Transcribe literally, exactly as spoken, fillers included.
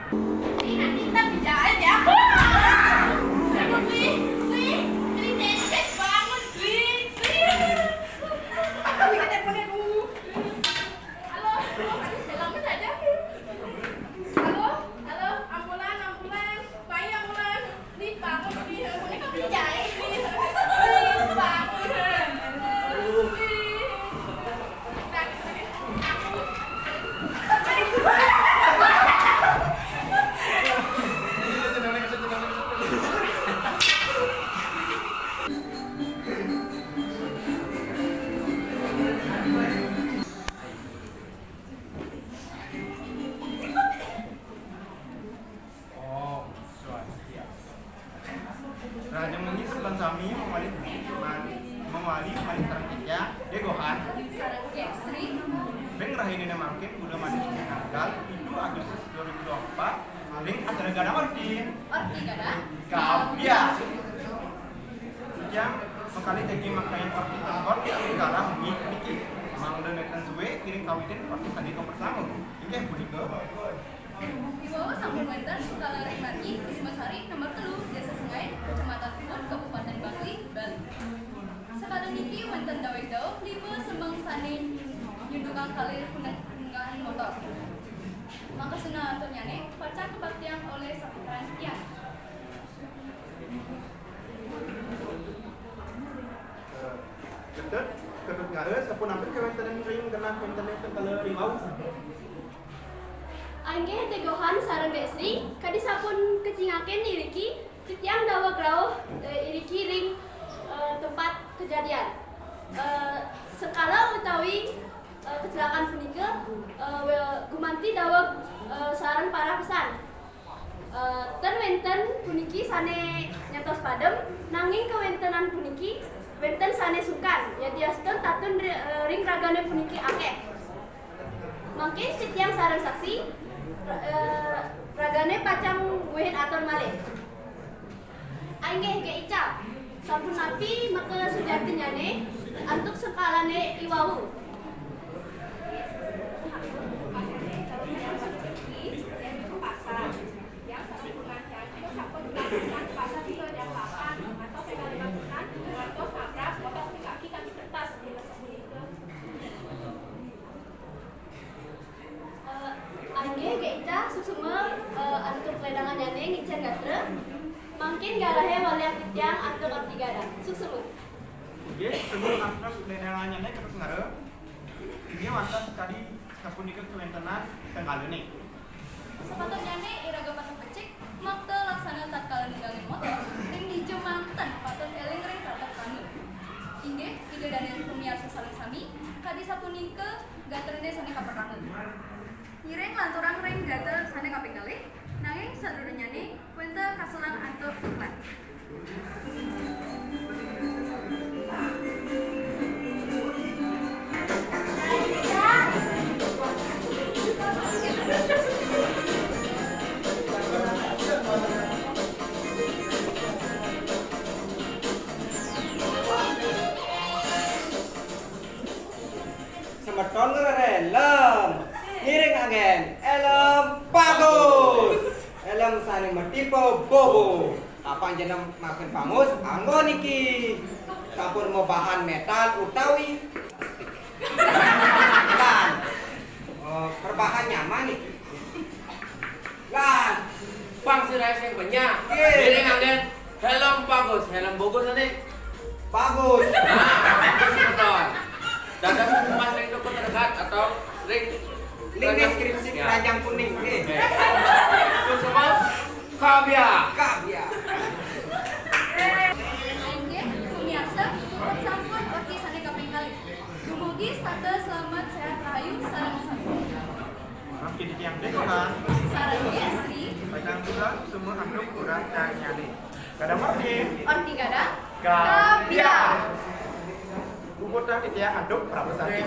Ih, nanti kita bisa aja. Aduh, Bli, Bli, Bli, Denses bangun, Bli, Bli. Aduh, ini teleponnya dulu. Halo, halo, aduh, lama saja. Halo, halo, ambulan, ambulan, Pak, ambulan. Bli, bangun, Bli, teleponnya kok Bli jahit, Bli. Bli, bangun. Bli. Om Swastiastu. Rahajeng wengi sareng sami, mangwali, mangwali malih sareng titiang, Dé Gohan. Sareng Dé Sri. Ring rahinané mangkin, Bulan Madu, tanggal pitu Agustus dua ribu dua puluh empat, ring acara Gadang Orti. Orti Gadang. Kabiah. Titiang makalih jagi makayun orti tengkol ring galah wengi niki. Mangda nénten sué, ngiring kawitin orti sané kapertama. Inggih punika. Iwau sampun wénten sekala ring margi Kusumasari nomor telu, Désa Sengain, Kecamatan Ubud, Kabupaten Bangli, Bali. Sekala niki wénten daweg-daweg lima semeng sané nyundukang kalir puneng-, punenggahan motor. Mangkasuna anturnyané pacang kabaktiang olih saputaran tiang. Ketut, Ketut Ngara sampun nampik kawéntenan ring genah wéntené tengkala riwau. Inggih, Dé Gohan sareng Dé Sri, kadi sampun kacingakin iriki, titiang daweg rauh, eh, iriki ring, eh, tempat kejadian. Eh, sekala utawi, eh, kecelakaan punika, eh, we-, gumanti daweg, eh, sareng parah pesan. Eh, ten wénten puniki sané nyantos padem, nanging kawéntenan puniki wénten sané sungkan, yadiastun tatun ri-, eh, ring ragané puniki akéh. Mangkin titiang sareng saksi, ra-, eh, ragané pacang ngwehin atur malih. Inggih, Gék Ica. Sapunapi maka sujatinyané antuk sekalané iwau? Eh, inggih, Gék Ica, suksma, eh, antuk lédangannyané ngicén gatra. Mangkin galahé waliang titiang antuk Orti Gadang. Suksma. Inggih, suksma antuk lédangannyané Ketut Ngara. Inggih wantah kadi sapunika kawéntenan tengkalané. Sapatutnyané iraga patut becik, makta laksana tatkala nunggangang motor, ring dija manten patut éling ring tata krama. Inggih, Ida dané pamiarsa sareng sami, kadi sapunika gatrané sané kapertama. Ngiring lanturang ring gatra sané kaping kalih, nanging sadurungnyané wénten kaselan antuk iklan. Semeton ngrerelem. Ngiring anggén. Hélm bagus. Hélm sané matipa bobo. Apang jeneng makin pangus, anggo niki. Sampun mabahan métal utawi lan, eh, perbahan nyaman niki. Lan, pang sira sing benyah. Nggih. Ngiring anggén. Hélm bagus, hélm bagus ané. Bagus. Nah, bagus betul. Dados humas ring toko terdekat atau ring ring deskripsi, ya, keranjang kuning, nggih. Oke. Suksma, kabiah. Kabiah. Inggih, pamiarsa, puput sampun orti sané kaping kalih. Dumugi setata selamet, séhat rahayu, sareng sami. Mangkin titiang Dé Gohan. Sareng Dé Sri. Pacang suksma antuk uratiannyané. Gadang Orti. Orti Gadang. Kabiah. Puputang titiang antuk parama santi.